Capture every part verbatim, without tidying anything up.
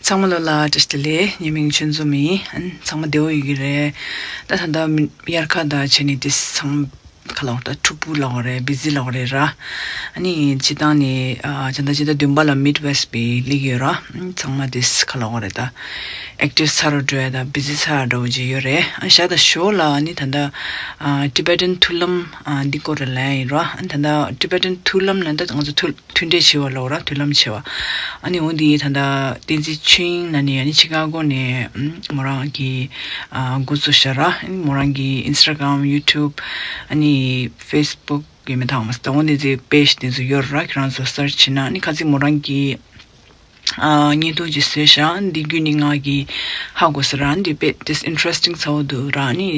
ཚང་མ་ལོ་ལ་བཀྲ་ཤིས་བདེ་ལེགས། ངའི་མིང་ཆོས་འཛོམས་ཡིན། ཨ་ནི་ཚང་མ་བདེ་པོ་ཡོད་ཀྱི་རེད། ད་ད་ལྟ་མི་དབྱར་ཁ་ད་བྱས་ནས་དེ་ཚང་མ་ག་ལབ་དགོས་རེད། ད་འཁྲུག་པོ་ལབ་དགོས་རེད། བི་ཟི་ལབ་དགོས་རེད་ར། ཨ་ནི་སྤྱིར་བཏང་ནས་ཨ་ད་ལྟ་སྤྱི་ཟླ་བདུན་པ་ལ་མིད་ཝེསྟ་པའི་སླེབས་ཀྱི་ཡོད་ར། ཨ་ནི་ཚང་མ་དེ་ག་ལབ་དགོས་རེད། ད་ཨེག་ཊིབ་ཚ་རུ་འགྲོ་ཡ་ད་བི་ཟི་ཚ་རུ་འགྲོ་གི་ཡོད་རེད། ཨ་ཞག་ད་ཞོར་ལ་ཨ་ནི་ད་ལྟ་ཨ་ཊི་བེ་ཊན་མཐུན་ལམ་ཨ་འདི་སྐོར་ལ་ལབ་ཡ་ཡིན་ར། ཨ་ནི་ད་ལྟ་ཊི་བེ་ཊན་མཐུན་ལམ་ལབ་ན་ད་ང་ཚོ་མཐུན་མཐུན་འབྲེལ་བྱེད་པ་ལབ་ར། མཐུན་ལམ་བྱེད་པ། ཨ་ནི་འོ་འདི་ད་ལྟ་བསྟན་འཛིན་ཆོས་དབྱིངས་ལབ་ནས་ཨ་ནི་ཆི་ཀ་གོ་ནས་ཨམ་མོ་རང་གིས་ཨ་འགོ་བཙུགས་ཤག་ར། ཨ་ནི་མོ་རང་གི་ཨིན་སི་ཊ་གྷ་རམ། ཡུ་ཊུབ། ཨ་ནི་ཕེ་སི་བུག་ཡོད་མེད་ཐང་མ་སི་ད་འོ་འདི་ཚོའི་པེ་ཇི་དེ་ཚོ་ཡོད་ར། ཁྱེད་རང་ཚོ་སར་ཆི་བྱས་ན་ཨ་ནི་ཁ་ཚིག་མོ་རང་གིས་ཨ་བརྙན་ཐུང་ཅིག་བཟོས་ཤག་འདི་བརྒྱུད་ནས་ང་གིས་ཧ་གོ་ས་ར། འདི་དཔེ་དེ་ཨིན་ཊ་རེ་སི་ཊིང་ཚ་པོ་འདུག་ར། ཨ་ནི་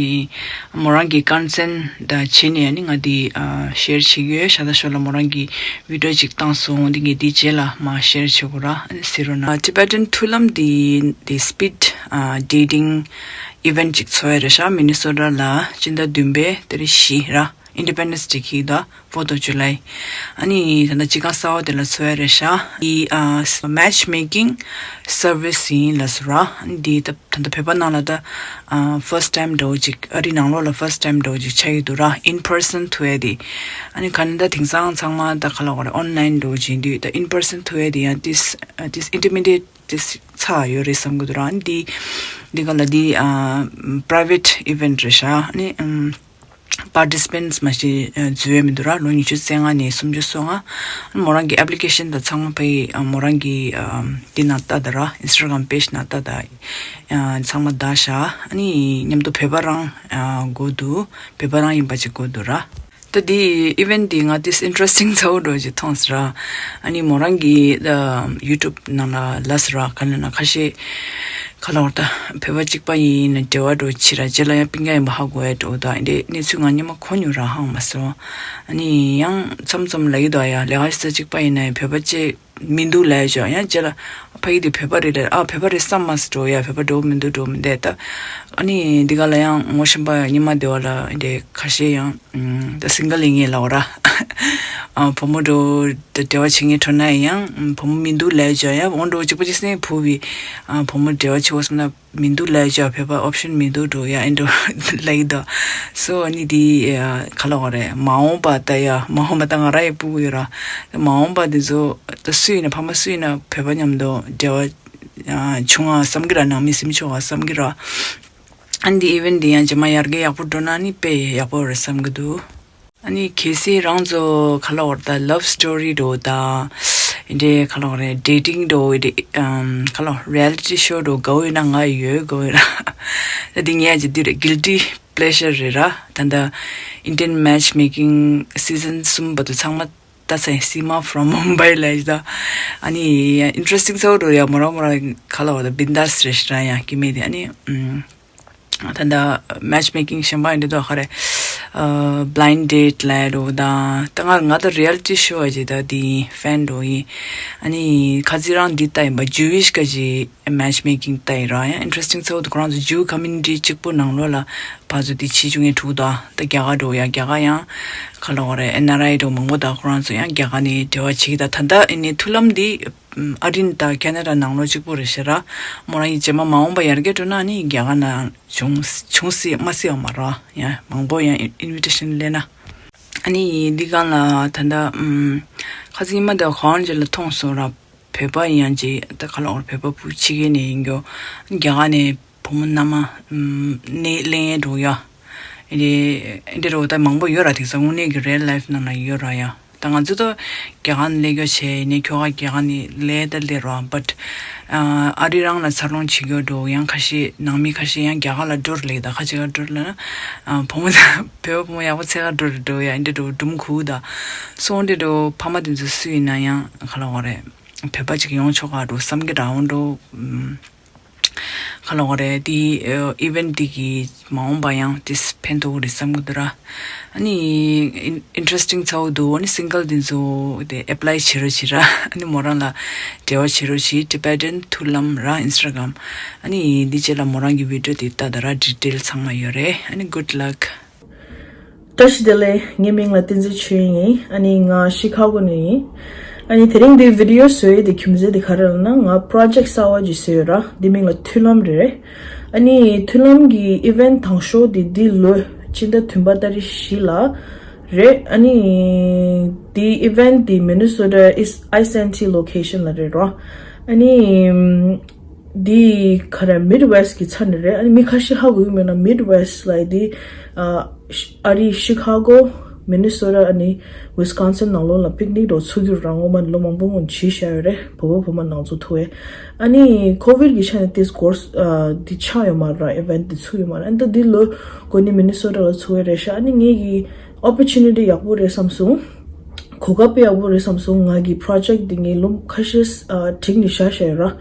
མོ་རང་གི་ཀོན་སེན་ཊི་ད་བྱས་ནས་ཨ་ནི་ང་འདི་ཨ་ཤེར་བྱེད་ཀྱི་ཡོད། ཤ་ད་ཞོར་ལ་མོ་རང་གིས་བི་ཌི་ཡོ་ཅིག་བཏང་སོང་། འདི་ངས་འདི་རྗེས་ལ་མར་ཤེར་བྱེད་དགོས་ར། ཨ་ནི་ཟེར་རོ་ན། ཊི་བེ་ཊན་མཐུན་ལམ་འདི་འདི་སི་པིཌ་ཨ་ཌེ་ཊིང་ཨི་ཝེན་ཊི་ཅིག་ཚོགས་ཡ་རེད་ཤག་མི་ནི་སོ་ཊ་ལ་སྤྱི་ཟླ་བདུན་པའི་ཏ་རིག་བཞི་ར། Independence Day གི་ད་Fourth of July། ཨ་ནི་ད་ལྟ་སྤྱི་ཁང་གསར་པ་དེ་ལ་འཚོགས་ཡ་རེད་ཤག་འདི་ཨ་མེ་ཆི་མེ་ཀིང་སར་བི་སི་ཡིན་ལབ་སོང་ར། འདི་ད་ད་ལྟ་བོད་པ་ནང་ལ་ད་ཨ་ཕར་སི་ཊི་ཊའིམ་འདྲ་བོ་ཅིག་ཨ་རི་ནང་ལོགས་ལ་ཕར་སི་ཊི་ཊའིམ་འདྲ་བོ་ཅིག་ཆགས་ཀྱི་འདུག་ར། ཨིན་པར་སན་ཐུག་ཡ་དེ། ཨ་ནི་ག་ནས་ད་དེང་སང་ཚང་མ་ད་ག་ལབ་དགོས་རེད། ཨོན་ལའིན་འདྲ་བོ་ཅིག་ཡིན་དུས་ད་ཨིན་པར་སན་ཐུག་ཡ་དེ་ཡང་ཏིས་ཏིས་ཨིན་ཊི་མི་ཌི་ཡེཊ་ཏིས་ཚ་ཡོད་རེད་བསམ་གྱི་འདུག་ར། ཨ་ནི་འདི་འདི་ག་ལ་འདི་ཨ་པ་རའི་ཝེཊ་ཨི་ཝེན་ཊི་རེད་ཤག་ཨ་ནི་ཨམ། པར་ཊི་སི་པེན་ཊི་མ་གཏོགས་འཛུལ་ཡས་མི་འདུག་ར། ལོ་ཉི་ཤུ་རྩ་ལྔ་ནས་སུམ་ཅུ་སོ་ལྔ། མོ་རང་གི་ཨེབ་ལི་ཀེ་ཤན་དང་ཚང་མ་ཕ་གི་མོ་རང་གི་འདི་ནང་ལྟ་ད་ར། ཨིན་སི་ཊ་གྷ་རམ་པེ་ཇི་ནང་ལྟ་ད་ཚང་མ་བདའ་བཞག་ཨ་ནི་མཉམ་དུ་བོད་པ་རང་དགོས་འདུག་བོད་པ་རང་ཡིན་པ་ཅིག་དགོས་འདུག་ར། ད་འདི་ཨི་ཝེན་ཊི་འདི་ང་ཏིས་ཨིན་ཊི་རེ་སི་ཊིང་ཚ་པོ་འདྲ་ཅིག་མཐོང་སོང་ར། ཨ་ནི་མོ་རང་གི་ཡུ་ཊུབ་ནང་ལ་ལབ་སོང་ར། ག་ནས་ན་ཁ་ཤས་ག་ལབ་དགོས་རེད། ད་བོད་པ་གཅིག་པ་ཡིན་ན་འབྲེལ་བ་འདྲ་བྱེད་ར། རྗེས་ལ་ཡང་སྤུན་ཀྱག་ཡིན་པ་ཧ་གོ་ཡ་འདྲ་བོ། ད་འདི་འདྲའི་གནས་ཚུལ་ང་སྔོན་མ་གོ་མྱོང་ར། ཧང་མ་སོང་། ཨ་ནི་ཡང་མཚམས་མཚམས་ལབ་ཀྱི་འདུག་ཡ། ལས་ཀ་བྱེད་ས་གཅིག་པ་ཡིན་ན་ཡང་བོད་པ་གཅིག་མི་འདུག་ལབ་ཡ་ཅིག་ཡང་རྗེས་ལ་ཕ་གི་དེ་བོད་པ་རེད་ལབ། ཨ་བོད་པ་རེད་བསམ་མ་སོང་འགྲོ་ཡ། བོད་པ་འགྲོ་མི་འདུག་འགྲོ་མི་འདུག་ད་ཨ་ནི་འདི་ག་ལ་ཡང་ངོ་ཤེས་པ་ཉི་མ་བདེ་བ་ལ་འདི་ཁ་ཤས་ཡང་ད་སིང་གལ་ཡིན་ངེས་ལབ་ར། ཨ་བུ་མོ་འགྲོ་ད་འབྲེལ་བ་བྱེད་མཁན་འགྲོ་ན་ཡང་བུ་མོ་མི་འདུག་ལབ་ཡ་ཅིག་ཡང་འོ་འགྲོ་གཅིག་པ་གཅིག་སེང་བུ་བི་ཨ་བུ་མོ་འབྲེལ་བ་བྱེད་དགོས་བསམ་ན། མི་འདུག་ལབ་ཡ་ཅིག་བོད་པ་ཨོབ་ཤན་མི་འདུག་འགྲོ་ཡ་ཨེ་འགྲོ་ལབ་ཀྱི་འདུག་སོ་ཨ་ནི་འདི་ག་ལབ་དགོས་རེད། མ་འོངས་པ་ད་ཡ་མ་འོངས་པ་ད་ང་རང་ཡི་སྤུ་གུ་ཡོད་ར། མ་འོངས་པ་འདི་ཚོ་ད་སུ་ཡིན་ན་ཕ་མ་སུ་ཡིན་ན་བོད་པ་མཉམ་དུ་འབྲེལ་བ་བྱུང་བ་བསམ་གྱི་ར། ནང་མི་སེམས་ཆུང་བ་བསམ་གྱི་ར། ཨ་ནི་འདི་ཨི་ཝེན་ཊི་འདི་ཡང་རྗེས་མ་ཡར་རྒྱས་ཡག་པོ་འགྲོ་ན་ནི་དཔེ་ཡག་པོ་རེད་བསམ་གྱི་འདུག་ཨ་ནི་གལ་སྲིད་རང་ཚོ་ག་ལབ་དགོས་རེད། ད་ལབ་སི་ཊོ་རི་འདྲ་བོ་དང་འདི་འདྲའི་ག་ལབ་དགོས་རེད། ཌེ་ཊིང་འདྲ་བོ་འདི་ཨམ་ག་ལབ་རི་ཡ་ལི་ཊི་ཤོ་འདྲ་བོ་དགའ་བོ་ཡོད་ན། ང་ཡོད་དགའ་བོ་ཡོད་ར། ད་འདི་ངས་ཀྱི་འདི་རེད། གིལ་ཊི་པི་ལེ་ཤར་རེད་ར། ད་ལྟ་Indian matchmaking season གསུམ་བར་དུ་ཚང་མ་ལྟ་ཚར་ཡིན། Seema from Mumbai ལབ་ཡ་ད། ཨ་ནི་ཨིན་ཊི་རེ་སི་ཊིང་ཚ་པོ་འདྲ་བོ་ཡ། མོ་རང་མོ་རང་ག་ལབ་དགོས་རེད། བིན་དཱ་སི་རེད་ཤག་ར། ཡ་སྐྱེ་དམན་དེ་ཨ་ནི་ཨམ། ད་ལྟ་མེ་ཆི་མེ་ཀིང་གཞན་པ་འདི་དག་ག་རེ། ཨ་blind date ལབ་ཡ་འདྲ་བོ་དང་། ད་ང་ང་ད་རི་ཡ་ལི་ཊི་ཤོ་ཡ་ཅིག་ད་འདི་ཕེན་འདྲ་བོ་ཡིན། ཨ་ནི་ཁ་ཚིག་རང་འདི་ལྟ་ཡིན་པ། ཇུ་ཝིཤ་ག་ཅིག་མེ་ཆི་མེ་ཀིང་ལྟ་ཡིན་ར། ཡང་ཨིན་ཊི་རེ་སི་ཊིང་ཚ་པོ་འདུག་ཁོ་རང་ཚོ་ཇུ་ཀོ་མིའུ་ནི་ཊི་གཅིག་པོ་ནང་ལོགས་ལ་ཕར་ཚུར་འདི་བྱེད་བཅུག་མཁན་འདྲ་བོ་དང་། ད་རྒྱ་གར་འདྲ་བོ་ཡ། རྒྱ་གར་ཡང་ག་ལབ་དགོས་རེད། ཨེན་ཨར་ཨའི་འདྲ་བོ་མང་པོ་དང་། ཁོ་རང་ཚོ་ཡང་རྒྱ་གར་ནས་འབྲེལ་བ་བྱེད་ཀྱི། ད་ད་ལྟ་ཨ་ནི་མཐུན་ལམ་འདི་ཨ་རི་དང་ཁེ་ན་ཌ་ནང་ལོགས་གཅིག་པོ་རེད་ཤག་ར། མོ་རང་ཡིན་རྗེས་མ་མ་འོངས་པ་ཡར་རྒྱས་འགྲོ་ན་ནི་རྒྱ་གར་ནང་བྱུང་བྱུང་སྲིད་མ་སྲིད་པ་མ་རེད། ཡང་མང་པོ་ཡང་ཨིན་ཝི་ཊེ་ཤན་སླེབས་ན། ཨ་ནི་འདི་སྒང་ལ་ད་ལྟ་ཨམ་ཁ་སང་ཉི་མ་དེ་གོང་ཅིག་ལ་མཐོང་སོང་ར། བོད་པ་ཡིན་ཡང་ཅིག་ད་ག་ལབ་དགོས་རེད། བོད་པ་བུ་ཕྱི་རྒྱལ་ནས་ཡིན་རྒྱུ། རྒྱ་གར་ནས་བུ་མོ་མནའ་མ་ཨམ་ནས་ལེན་ཡས་འདྲ་བོ་ཡ། ཨེ་འདི་འདི་འདྲ་བོ་ད་མང་པོ་ཡོད་ར། དེང་སང་དངོས་གནས་ཀྱི་རི་ཡལ་ལའིཕ་ནང་ལ་ཡོད་ར་ཡ། ད་ང་ཚོ་ད་རྒྱ་གར་ནས་སླེབས་རྒྱུ་བྱས་ནས་ཁྱོ་ག་རྒྱ་གར་ནས་སླེབས་ད་སླེབས་ར། བཊ་ཨ་རི་རང་ལ་འཚར་ལོངས་བྱེད་རྒྱུ་འདྲ་བོ། ཡང་ཁ་ཤས་ནང་མི་ཁ་ཤས་ཡང་རྒྱ་གར་ལ་འགྲོ་རེད་ལབ་ཀྱི། ད་ཁ་ཅིག་ག་འགྲོ་རེད་ལབ་ན་ཨ་བུ་མོ་ད་བོད་པ་བུ་མོ་ཡག་པོ་འཚོལ་ག་འགྲོ་རེད་འདྲ་བོ་ཡ། ཨེ་འདི་འདྲ་བོ་སྒྲུང་གོ་ད། སོང་འདི་འདྲ་བོ་ཕ་མ་དེ་ཚོ་སུ་ཡིན་ན་ཡང་ག་ལབ་དགོས་རེད། བོད་པ་ཅིག་ཡོང་ཆོག་ག་འདྲ་བསམ་གྱི་ར། འོ་འདྲ་བོ་ཨམ་ག་ལབ་དགོས་རེད། དེ་ཨ་ཨི་ཝེན་ཊི་འདི་གིས་མ་འོངས་པ་ཡང་དེ་ཕན་ཐོགས་ཀྱི་རེད་བསམ་གྱི་འདུག་ར། ཨ་ནི་ཨིན་ཨིན་ཊི་རེ་སི་ཊིང་ཚ་པོ་འདུག་ཨ་ནི་སིང་གལ་འདི་ཚོ་དེ་ཨེབ་ལའི་བྱེད་རོགས་བྱེད་ར། ཨ་ནི་མོ་རང་ལ་འབྲེལ་བ་བྱེད་རོགས་བྱེད། ཊི་བེ་ཊན་མཐུན་ལམ་ར། ཨིན་སི་ཊ་གྷ་རམ། ཨ་ནི་འདི་རྗེས་ལ་མོ་རང་གི་བི་ཌི་ཡོ་དེ་ལྟ་ད་ར། ཌི་ཊེལ་ཚང་མ་ཡོད་རེད། ཨ་ནི་གུཌ་ལག་བཀྲ་ཤིས་བདེ་ལེགས། ངའི་མིང་ལ་བསྟན་འཛིན་ཆོས་དབྱིངས་ཡིན། ཨ་ནི་ང་ཤི་ཁ་གོ་ནས་ཡིན། ཨ་ནི་དེ་རིང་འདི་བི་ཌི་ཡོ་བཟོ་ཡས་དེ་རྒྱུ་མཚན་དེ་ག་རེ་ལབ་ན། ང་པྲོ་ཇེཀ་གསར་པ་ཅིག་བཟོས་ཡོད་ར། འདི་མིང་ལ་མཐུན་ལམ་རེད། ཨ་ནི་མཐུན་ལམ་གྱི་ཨི་ཝེན་ཊི་དང་ཤོ་དེ་འདི་ལོའི་སྤྱི་ཟླ་བདུན་པ་ཏ་རིག་བཞི་ལ་རེད། ཨ་ནི་འདི་ཨི་ཝེན་ཊི་དེ་མི་ནི་སོ་ཊ་ཨིས་ཨའི་ཨེན་ཊི་ལོ་ཀེ་ཤན་ལ་རེད་ར། ཨ་ནི་འདི་ག་རེ། མིཌ་ཝེ་སི་ཊི་གི་ཆ་ནས་རེད། ཨ་ནི་མི་ཁ་ཤས་ཧ་གོ་གི་མེད་ན། མིཌ་ཝེ་སི་ཊི་ལབ་ཡས་འདི་ཨ་ཤ་ཨ་རི་ཤི་ཁ་གོ། མི་ནི་སོ་ཊ། ཨ་ནི་ཝི་སི་ཀོན་སིན་ནང་ལོགས་ལ་པིག་ནིག་འདྲ་བོ་ཚུགས་རྒྱུ་རང་ངོ་མ་ལོ་མང་པོ་སྔོན་བྱས་བཞག་ཡོད་རེད། བོད་པ་བོད་མི་ནང་ཚོ་ཐུག་པའི། ཨ་ནི་ཁོ་ཝིཌ་གི་ཆ་ནས་དེ་སྐོར་ཨ་འདི་ཆགས་ཡོད་མ་རེད། ཨི་ཝེན་ཊི་འདི་ཚུགས་ཡོད་མ་རེད། ཨ་ནི་ད་འདི་ལོ་འགོ་ནས་མི་ནི་སོ་ཊ་ལ་ཚུགས་པའི་རེད་ཤག་ཨ་ནི་ངེད་ཀྱི་ཨོ་པོར་ཅུ་ནི་ཊི་ཡག་པོ་རེད་བསམ་སོང་། གོ་སྐབས་དཔེ་ཡག་པོ་རེད་བསམ་སོང་། ང་གི་པྲོ་ཇེཀ་འདི་ངས་ལོ་ཁ་ཤས་ཨ་བསྒྲིགས་ནས་བཞག་བཞག་ཡོད་ར།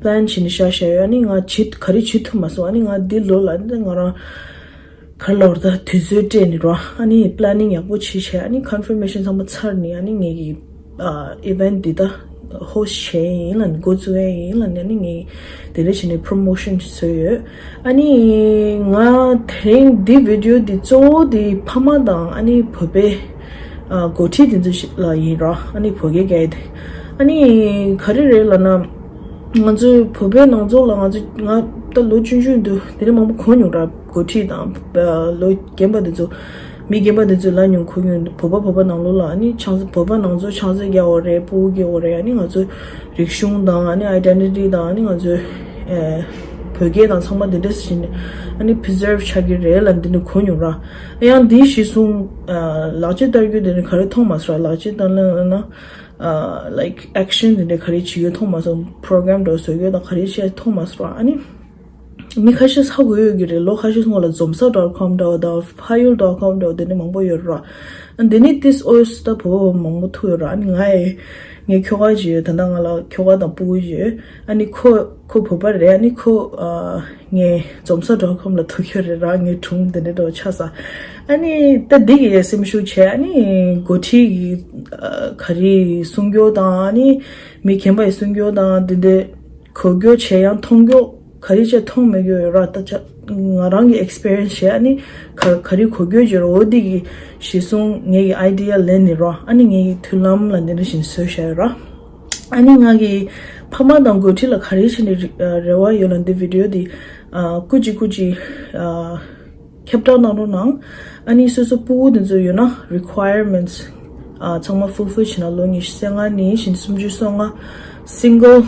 པི་ལན་བྱས་ནས་བཞག་བཞག་ཡོད། ཨ་ནི་ང་བྱེད་ག་རེ་བྱེད་ཐུབ་མ་སོང་། ཨ་ནི་ང་འདི་ལོ་ལ་ཨ་ནི་ང་རང་ག་རེ་ལབ་དགོས་རེད། ད་དུས་ཚོད་སྤྲད་ནས་ར། ཨ་ནི་པི་ལེ་ནིང་ཡག་པོ་བྱས་བྱས། ཨ་ནི་ཀོན་ཕར་མེ་ཤན་ཚང་མ་ཚར་ནས། ཨ་ནི་ངེད་ཀྱི་ཨ་ཨི་ཝེན་ཊི་འདི་ད་ཧོ་སི་ཊི་བྱས་ཡིན་ལབ་ནས། འགོ་བཙུགས་ཡས་ཡིན་ལབ་ནས། ཨ་ནི་ངས་དེ་འདྲ་བྱས་ནས་པྲོ་མོ་ཤན་བཟོས་ཡོད། ཨ་ནི་ང་དེ་རིང་འདི་བི་ཌི་ཡོ་འདི་གཙོ་བོ་འདི་ཕ་མ་དང་ཨ་ནི་བོད་པའི་ཨ་འགོ་ཁྲིད་དེ་ཚོ་ཞིག་ལ་ཡིན་ར། ཨ་ནི་བོད་སྐད་རྒྱག་ཡས་དེ། ཨ་ནི་ག་རེ་རེད་ལབ་ན། ང་ཚོའི་བོད་པའི་ནང་ཚོགས་ལ་ང་ཚོ་ང་ད་ལོ་ཆུང་ཆུང་དུས་དེ་འདྲ་མང་པོ་གོ་མྱོང་ར། འགོ་ཁྲིད་དང་ཨ་ལོ་རྒན་པ་དེ་ཚོ། མི་རྒན་པ་དེ་ཚོས་ལབ་མྱོང་། གོ་མྱོང་། བོད་པ་བོད་པ་ནང་ལོགས་ལ་ཨ་ནི་ཆང་ས། བོད་པ་ནང་ཚོགས་ཆང་ས་རྒྱག་དགོས་རེད། སྤུ་གུ་སྐྱེ་དགོས་རེད། ཨ་ནི་ང་ཚོའི་རིག་གཞུང་དང་། ཨ་ནི་ཨའི་ཌེན་ཊི་ཊི་དང་། ཨ་ནི་ང་ཚོའི་ཨེ་བོད་སྐད་དང་ཚང་མ་འདི་འདྲ་བྱས་ནས་ཨ་ནི་པི་རི་ཛརབ་ཆགས་ཀྱི་རེད་ལབ་འདི་འདྲ་གོ་མྱོང་ར། ཡང་འདི་གཞི་བཟུང་ཨ་ལག་ཆ་བསྟར་རྒྱུ་དེ་འདྲ་ག་རེ་མཐོང་མ་སོང་ར། ལག་ཆ་བསྟར་ན་ན་ཨ་ལའིཀ་ཨེག་ཤན་དེ་འདྲ་ག་རེ་བྱེད་རྒྱུ་མཐོང་མ་སོང་། པྲོ་གྷི་རམ་འདྲ་བོ་བཟོ་རྒྱུ་དང་ག་རེ་བྱས་མཐོང་མ་སོང་ར། ཨ་ནི་མི་ཁ་ཤས་ཧ་གོ་ཡོད་ཀྱི་རེད། ལོ་ཁ་ཤས་སྔོན་ལ་འཛོམས་ས་ཌོཊ་ཀོམ་འདྲ་བོ་དང་ཕ་ཡུལ་ཌོཊ་ཀོམ་འདྲ་བོ་དེ་འདྲ་མང་པོ་ཡོད་ར། ཨ་འདི་ནི་ཏིས་ཨོས་ད་བོད་པ་མང་པོ་ཐུག་ཡོད་ར། ཨ་ནི་ང་ཡི་ངའི་ཁྱོ་ག་ཅིག་ཡོད། ད་ལྟ་ང་ལ་ཁྱོ་ག་དང་སྤུ་གུ་ཡོད། ཨ་ནི་ཁོ་ཁོ་བོད་པ་རེད། ཨ་ནི་ཁོ་ཨ་ངའི་འཛོམས་ས་ཌོཊ་ཀོམ་ལ་ཐུག་ཡོད་རེད་ར། ངའི་སྒྲུང་དེ་འདྲ་འདྲ་བོ་ཆགས་ས། ཨ་ནི་ད་འདི་གི་སེམས་ཤུགས་བྱས། ཨ་ནི་འགོ་ཁྲིད་ཀྱི་ཨ་ག་རེ་གསུང་རྒྱུ་དང་། ཨ་ནི་མི་རྒན་པ་ཡི་གསུང་རྒྱུ་དང་དེ་འདྲ་གོ་རྒྱུ་བྱས། ཡང་མཐོང་རྒྱུ། ག་རེ་བྱས་མཐོང་མེད་རྒྱུ་ཡོད་ར། ད་ཆ་ང་རང་གི་ཨེག་སི་པི་རི་ཡན་སི་བྱས། ཨ་ནི་ག་ག་རེ་གོ་རྒྱུ་ཡོད་ར། འོ་འདི་གི་གཞི་བཟུང་ངེད་ཀྱི་ཨའི་ཌི་ཡ་ལེན་ནས་ར། ཨ་ནི་ངེད་ཀྱི་མཐུན་ལམ་ལ་འདི་འདྲ་བྱས་ནས་བཟོས་བཞག་ཡོད་ར། ཨ་ནི་ང་གི་ཕ་མ་དང་འགོ་ཁྲིད་ལ་ག་རེ་བྱས་ནས་རེ་རེ་བ་ཡོད་ལབ་ན། འདི་བི་ཌི་ཡོ་འདི་ཨ་སྐུ་མཁྱེན་སྐུ་མཁྱེན་ཨ་ཁྱབ་བསྒྲགས་གནང་རོགས་གནང་། ཨ་ནི་སོ་སོ་སྤུ་གུ་དེ་ཚོ་ཡོད་ན་རི་ཀོ་ཡར་མེན་ཊི་ཨ་ཚང་མ་ཕུལ་ཕིལ་བྱས་ན། ལོ་ཉི་ཤུ་རྩ་ལྔ་ནས་བཞིན་སུམ་ཅུ་སོ་ལྔ་སིང་གལ་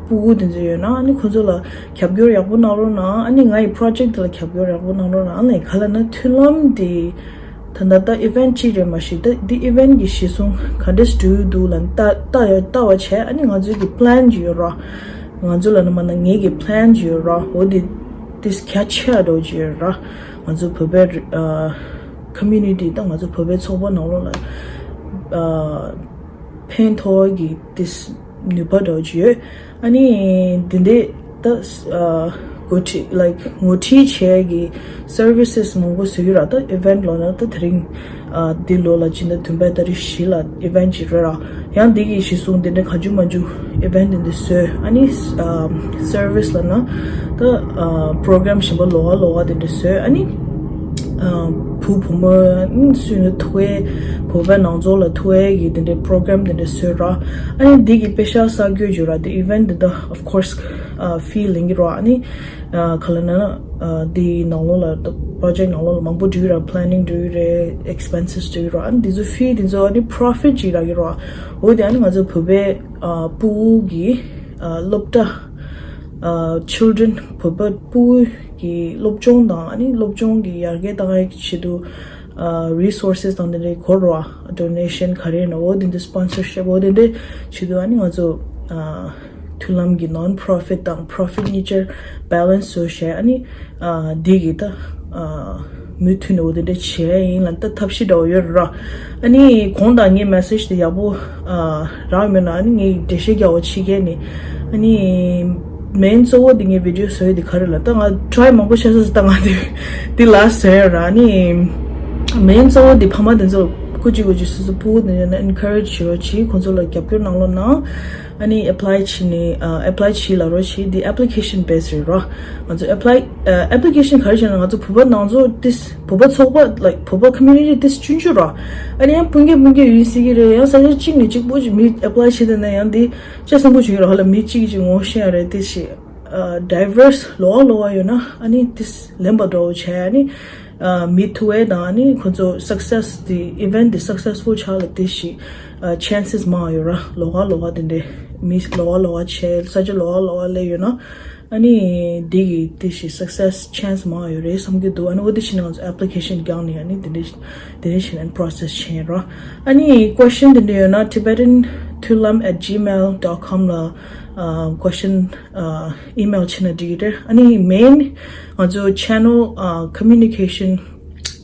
སྤུ་གུ་དེ་ཚོ་ཡོད་ན། ཨ་ནི་ཁོ་ཚོ་ལ་རྒྱབ་སྐྱོར་ཡག་པོ་གནང་རོགས་གནང་། ཨ་ནི་ང་ཡི་པྲོ་ཇེཀ་དེ་ལ་རྒྱབ་སྐྱོར་ཡག་པོ་གནང་རོགས་གནང་། ཨ་ནི་ག་ལབ་ན་མཐུན་ལམ་དེ་ད་ལྟ་ད་ཨི་ཝེན་ཊི་གཅིག་རེད་མ་གཞི། ད་འདི་ཨི་ཝེན་ཊི་གི་གཞི་བཟུང་ག་འདྲས་འགྲོ་གི་འདུག་ལབ་ན། ལྟ་ལྟ་ཡ་ལྟ་བ་བྱས། ཨ་ནི་ང་ཚོའི་གི་པི་ལན་ཅིག་ཡོད་ར། ང་ཚོ་ལབ་ན་མ་ན་ངེད་ཀྱི་པི་ལན་ཅིག་ཡོད་ར། འོ་དེ་དེ་རྒྱ་ཆེ་བ་འདྲ་བོ་ཅིག་ཡོད་ར། ང་ཚོ་བོད་པའི་ཨ་ཀོ་མིའུ་ནི་ཊི་དང་ང་ཚོ་བོད་པའི་ཚོགས་པ་ནང་ལོགས་ལ་ཨ་ཕན་ཐོགས་ཀྱི་དེ་ནུས་པ་འདྲ་བོ་ཅིག་ཡོད། ཨ་ནི་འདི་འདྲས་ད་ཨ་འགོ་ཁྲིད་ལའིཀ་ངོ་ཁྲིད་བྱས་ཀྱི་སར་བི་སེ་སི་མང་པོ་བཟོ་གི་ར། ད་ཨི་ཝེན་ཊི་ལབ་ན་ད་དེ་རིང་ཨ་འདི་ལོ་ལ་སྤྱི་ཟླ་བདུན་པའི་ཏ་རིག་བཞི་ལ་ཨི་ཝེན་ཊི་ཅིག་རེད་ར། ཡང་འདི་གི་གཞི་བཟུང་དེ་འདྲ་གང་བྱུང་མང་བྱུང་ཨི་ཝེན་ཊི་དེ་འདྲ་བཟོས། ཨ་ནི་ཨ་སར་བི་སི་ལབ་ན་ད་ཨ་པྲོ་གྷི་རམ་གཞན་པ་ལོགས་ཀ་ལོགས་ཀ་དེ་འདྲ་བཟོས། ཨ་ནི་ཨ་བུ་བུ་མོ་ཨ་ནི་སུ་ཡིན་ན་ཐུག་ཡས། བོད་པའི་ནང་ཚོགས་ལ་ཐུག་ཡས་ཀྱི་དེ་འདྲའི་པྲོ་གྷི་རམ་དེ་འདྲ་བཟོས་ར། ཨ་ནི་འདི་གི་པེ་ཤག་བསགས་རྒྱུ་ཡོད་ར། དེ་ཨི་ཝེན་ཊི་འདི་ད་ཨོཕ་ཁོར་སི་ཨ་ཕི་ལེན་གྱི་ར། ཨ་ནི་ཨ་ག་ལབ་ན་ཨ་འདི་ནང་ལོགས་ལ་པྲོ་ཇེཀ་ནང་ལོགས་ལ་མང་པོ་འགྲོ་གི་ར། པི་ལེ་ནིང་འགྲོ་གི་རེད། ཨེག་སི་པེན་སེ་སི་འགྲོ་གི་ར། ཨ་ནི་འདི་ཚོ་ཕི་འདི་ཚོ་ཨ་ནི་པྲོ་ཕིཊ་ཅིག་རག་གི་ར། འོ་དེ་ཨ་ནི་ང་ཚོ་བོད་པའི་ཨ་སྤུ་གུ་གི་ཨ་སློབ་གྲྭ་ཨ་ཆིལ་ཌི་རེན་བོད་པ་སྤུ་གུ་གི་སློབ་སྦྱོང་དང་། ཨ་ནི་སློབ་སྦྱོང་གི་ཡར་རྒྱས་བཏང་ཡག་གི་ཆེད་དུ་ཨ་རི་སོར་སེ་སི་དང་དེ་འདྲའི་དགོས་ར། ཌོ་ནེ་ཤན་ག་རེ་ཡིན་ན་འོ་དེ་འདྲ། སི་པོན་སར་ཤིབ་འོ་དེ་འདྲའི་ཆེད་དུ་ཨ་ནི་ང་ཚོ་ཨ་མཐུན་ལམ་གྱི་ནོན་པྲོ་ཕིཊ་དང་པྲོ་ཕིཊ་གཉིས་ཆར་བྷེ་ལེན་སི་བཟོ་བྱས། ཨ་ནི་ཨ་འདི་གི་ད་ཨ་མུ་མཐུད་ནས་འོ་དེ་འདྲ་བྱས་ཡིན་ལབ་ད་ཐབས་ཤེས་འདྲ་བོ་ཡོད་ར། ཨ་ནི་གོང་དང་ངའི་མེ་སེཇ་དེ་ཡག་པོ་ཨ་རག་མེད་ན། ཨ་ནི་ངས་འགྲེལ་བཤད་རྒྱག་པ་ཕྱི་རྒྱལ་ནས། ཨ་ནི་མེན་གཙོ་བོ་དེ་ངས་བི་ཌི་ཡོ་བཟོ་ཡས་དེ་ག་རེ་ལབ། ད་ང་ཊྲའི་མང་པོ་བྱས་ས་ད་ང་དེ་དེ་ལ་ཟེར་ར། ཨ་ནི་མེན་གཙོ་བོ་དེ་ཕ་མ་དེ་ཚོ་ ཀུ་ཅི་ཀུ་ཅི་སོ་སོ་ཕྲུ་གུ་དེ་ཡོད་ན་ཨེན་ཁ་རེཇ་བྱེད་རོགས་གྱིས། ཁོང་ཚོ་ལ་རྒྱབ་སྐྱོར་གནང་རོགས་གནང་། ཨ་ནི་ཨེབ་ལའི་བྱེད་ནི་ཨ་ཨེབ་ལའི་བྱེད་ལབ་རོགས་གྱིས། འདི་ཨེབ་ལི་ཁེ་ཤན་བེ་སི་རེད་རོ། ང་ཚོ་ཨེབ་ལའི་ཨ་ཨེབ་ལི་ཁེ་ཤན་ག་རེ་བྱས་ན། ང་ཚོ་བོད་པ་ནང་ཚོ་ཏིས་བོད་པ་ཚོགས་པ་ལའིཀ་བོད་པ་ཁོ་མུ་ནི་ཊི་ཏིས་ཆུང་ཆུང་རོ། ཨ་ནི་ཡང་སྤུན་ཀྱག་སྤུན་ཀྱག་ཡིན་སྲིད་ཀྱི་རེད། ཡང་ས་ཆ་གཅིག་ནས་གཅིག་པོ་ཅིག་མི་ཨེབ་ལའི་བྱེད་དེ་ན་ཡང་འདི་ཅི་སེམས་པོ་བྱུང་གི་རེད། ཧ་ལ་མི་གཅིག་གིས་ཅིག་ངོ་ཤེས་ཡ་རེད། ཏིས་ཤི་ཨ་ཌའི་ཝར་སི་ལོགས་ལོགས་ཡོད་ན་ཨ་ནི་ཏིས་ལེན་པ་འདྲ་བོ་བྱས། ཨ་ནི་ཨ་མི་ཐུག་པ་དང་ཨ་ནི་ཁོ་ཚོ་སག་སེ་སི་དེ་ཨི་ཝེན་ཊི་དེ་སག་སེ་སི་ཕུལ་ཆགས་ལ་ཏིས་ཤི་ཨ་ཆན་སེ་སི་མང་ཡོད་ར། ལོགས་ལོགས་དེ་འདྲའི་མི་ལོགས་ལོགས་བྱས། ས་ཆ་ལོགས་ལོགས་སླེབས་ཡོད་ན། ཨ་ནི་འདི་གི་ཏིས་ཤི་སག་སེ་སི་ཆན་སི་མང་ཡོད་རེད་བསམ་གྱི་འདུག་ཨ་ནི་འོ་དེ་བྱས་ནས་ང་ཚོ་ཨེབ་ལི་ཁེ་ཤན་བརྒྱངས་ནས་ཨ་ནི་དེ་འདྲ་དེ་འདྲ་བྱས་ནས་པོ་རོ་སེ་སི་བྱས་རོ། ཨ་ནི་ཀོ་ཤན་དེ་འདྲ་ཡོད་ན་ཊི་བེ་ཊན་ཐུ་ལམ་ཨེཊ་ཇི་མེལ་ཌོཊ་ཀོམ་ལ་ཨ་ཀོ་ཤན་ཨ་ཨི་མེལ་བྱས་ན་འགྲིག་གི་རེད། ཨ་ནི་མེན་ང་ཚོ་ཆེ་ནལ་ཨ་ཁོ་མུ་ནི་ཁེ་ཤན་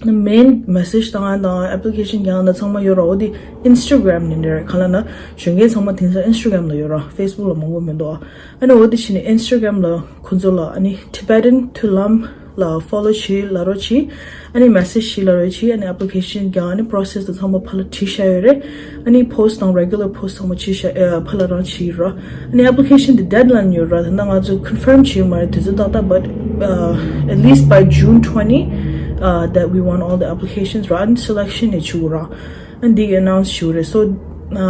མེན་མེ་སེ་ཇི་བཏང་ཡ་དང་ཨེབ་ལི་ཁེ་ཤན་བརྒྱངས་ཡ་དང་ཚང་མ་ཡོད་ར། འོ་དེ་ཨིན་སི་ཊ་གྷ་རམ་ནས་འདྲ་རེད། གང་ལབ་ན་གཞོན་སྐྱེས་ཚང་མ་དེང་སང་ཨིན་སི་ཊ་གྷ་རམ་ལ་ཡོད་ར། ཕེ་སི་བུག་ལ་མང་པོ་མི་འདུག་ཨ་ནི་འོ་དེ་བྱས་ནས་ཨིན་སི་ཊ་གྷ་རམ་ལ་ཁོ་ཚོ་ལ་ཨ་ནི་ཊི་བེ་ཊན་ཐུ་ལམ་ལ་ཕོ་ལོ་བྱེད་ལབ་རོགས་གྱིས། ཨ་ནི་མེ་སེ་ཇི་བྱེད་ལབ་རོགས་གྱིས། ཨ་ནི་ཨེབ་ལི་ཁེ་ཤན་བརྒྱངས། ཨ་ནི་པོ་རོ་སེ་སི་དང་ཚང་མ་ཕར་ལ་བྲིས་བཞག་ཡོད་རེད། ཨ་ནི་པོ་སི་ཊི་དང་རེ་གུ་ལར་པོ་སི་ཊི་ཚང་མ་བྲིས་བཞག་ཨ་ཕར་ལ་རང་བྱེད་ཡོད་ར། ཨ་ནི་ཨེབ་ལི་ཁེ་ཤན་དེ་ཌེཌ་ལའིན་ཡོད་ར། ད་ལྟ་ང་ཚོ་ཀོན་ཕརམ་བྱས་ཡོད་མ་རེད་དུས་ཚོད་ཏག་ཏག but uh, at least by June twenty uh, that we want all the applications ར། ཨ་ནི་སེ་ལེག་ཤན་ནས་བྱེད་དགོས་ར། ཨ་ནི་འདི་གི་ཨ་ནའུན་སི་བྱེད་དགོས་རེད། སོ་ཨ་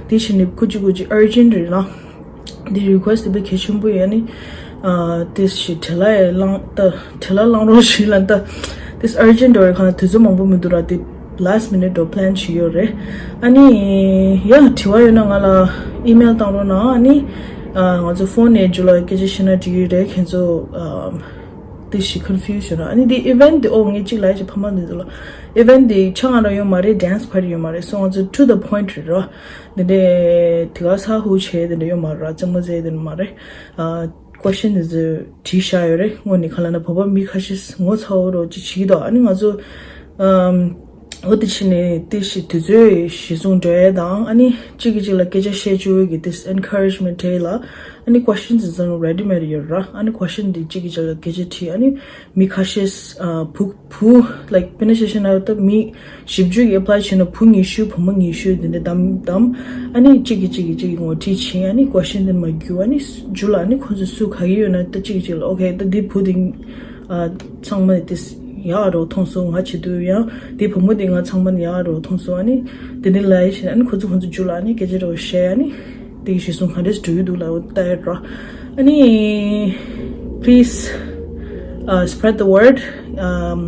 དེ་བྱས་ནས་ཀུ་ཅི་ཀུ་ཅི་ཨར་ཇེན་ཊི་རེད་ལ། འདི་རི་ཁུ་ཨེ་སི་ཊི་དེ་དཔེ་གལ་ཆེན་པོ་ཡིན། ཨ་ནི་ཨ་དེ་ཞིག་བྲེལ་བ་ཡང་ལངས་ད་བྲེལ་བ་ལངས་རོགས་ཞུ་ལ། ད་དེ་ཨར་ཇེན་ཊི་འདྲ་བོ་རེད། གང་ལ་དུས་ཚོད་མང་པོ་མི་འདུག་ར། དེ་ལཱ་སི་ཊི་མི་ནིཊ་འདྲ་བོ་པི་ལན་བྱས་ཡོད་རེད། ཨ་ནི་ཡ་དྲི་བ་ཡོད་ན་ང་ལ་ཨི་མེལ་བཏང་རོགས་གནང་། ཨ་ནི་ཨ་ང་ཚོ་ཕོན་ནས་མཇུག་ལ་སྐད་ཆ་བཤད་ན་འགྲིག་གི་རེད། ཁྱེད་ཚོ་ཨ་དེ་ཞིག་ཀོན་ཕིའུ་ཛི་ཡོད་ན། ཨ་ནི་དེ་ཨི་ཝེན་ཊི་དེ་ཨོ་ངས་གཅིག་ལབ་ཡ་ཅིག་ཕ་མ་འདི་ཚོ་ལ། ཨི་ཝེན་ཊི་དེ་ཆང་རག་ཡོད་མ་རེད། ཌན་སི་པར་ཊི་ཡོད་མ་རེད། སོ་ང་ཚོ་ཊུ་ཛི་པོ་ཡིན་ཊི་རེད་ར། འདི་འདྲའི་དེ་ག་ས་ཧུ་བྱས་དེ་འདྲ་ཡོད་མ་རེད་ར། རྩེད་མོ་རྩེ་དེ་འདྲ་མ་རེད། ཨ་ཀོ་ཤན་དེ་ཚོ་བྲིས་བཞག་ཡོད་རེད། དངོས་གནས་གང་ལབ་ན་བོད་པ་མི་ཁ་ཤས་ངོ་ཚ་བོ་རོ་ཅིག་བྱེད་ཀྱི་འདུག་ཨ་ནི་ང་ཚོ་ཨམ་འོ་དེ་བྱས་ནས་དེ་ཞིག་དུས་ཚོད་གཞིར་བཟུང་འགྲོ་ཡས་དང་། ཨ་ནི་གཅིག་གིས་གཅིག་ལ་སྐད་ཆ་བཤད་བཅུག་གི་དེ་ཨེན་ཁ་རེཇ་མེན་ཊི་དེ་ལ། ཨ་ནི་ཀོ་ཤན་དེ་ཚོ་རེ་ཌི་མེ་ཌི་ཡོད་ར། ཨ་ནི་ཀོ་ཤན་དེ་གཅིག་གིས་གཅིག་ལ་སྐད་ཆ་དྲིས། ཨ་ནི་མི་ཁ་ཤས་ཨ་བུ་བུ་ལའིཀ་དཔེར་ན་ཆ་བཞག་ན་ད་མི་བཞི་བཅུ་གིས་ཨེབ་ལའི་བྱས་ན་བུ་ཉི་ཤུ་བུ་མོ་ཉི་ཤུ་དེ་འདྲ་བདམས་བདམས། ཨ་ནི་གཅིག་གིས་གཅིག་གིས་གཅིག་གིས་ངོ་སྤྲོད་བྱས། ཨ་ནི་ཀོ་ཤན་དེ་མར་བརྒྱུད། ཨ་ནི་མཇུག་ལ་ཨ་ནི་ཁོ་ཚོ་སུ་ག་གི་ཡོད་ན་ད་གཅིག་གིས་གཅིག་ལ་ཨོ་ཁེ་ད་འདི་བུ་དེ་ཨ་ཚང་མ་དེ་ཡག་རོ་མཐོང་སོང་། ང་བྱེད་དུས་ཡང་དེ་བུ་མོ་དེ་ང་ཚང་མ་ཡག་རོ་མཐོང་སོང་། ཨ་ནི་དེ་འདྲ་ལབ་ཡས་བྱས་ནས་ཨ་ནི་ཁོ་ཚོ་ཁོ་ཚོ་མཇུག་ལ་ཨ་ནི་སྐད་ཆ་འདྲ་བོ་བཤད། ཨ་ནི་དེ་གཞིར་བཟུང་ག་འདྲས་འགྲོ་གི་འདུག་ལབ་ལྟ་ཡས་རོ། ཨ་ནི་please uh, spread the word um,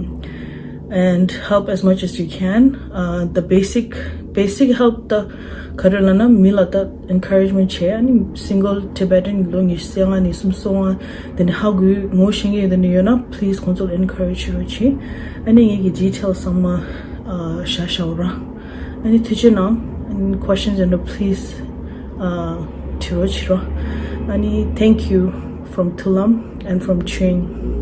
and help as much as you can. Uh, the basic basic help ད་ག་རེ་ལབ་ན་མི་ལ་ད་ཨེན་ཁ་རེཇ་མེན་ཊི་བྱས། ཨ་ནི་སིང་གལ་ཊི་བེ་ཊན་ལོ་ཉི་ཤུ་རྩ་ལྔ་ནས་སུམ་ཅུ་སོ་ལྔ་དེ་ནས་ཧ་གོ་ངོ་ཤེས་མཁན་དེ་འདྲ་ཡོད་ན་please ཁོང་ཚོ་ལ་ཨེན་ཁ་རེཇ་བྱེད་རོགས་གྱིས། ཨ་ནི་ངེད་ཀྱི་ཌི་ཊེལ་ཚང་མ་ཨ་བཞག་བཞག་ར། ཨ་ནི་ཐུགས་རྗེ་གནང་། ཨ་ནི་ཀོ་ཤན་ཛི་ཡོད་ན་please ཨ་དྲི་རོགས་བྱེད་རོགས། ཨ་ནི་thank you from Tulam and from Ching.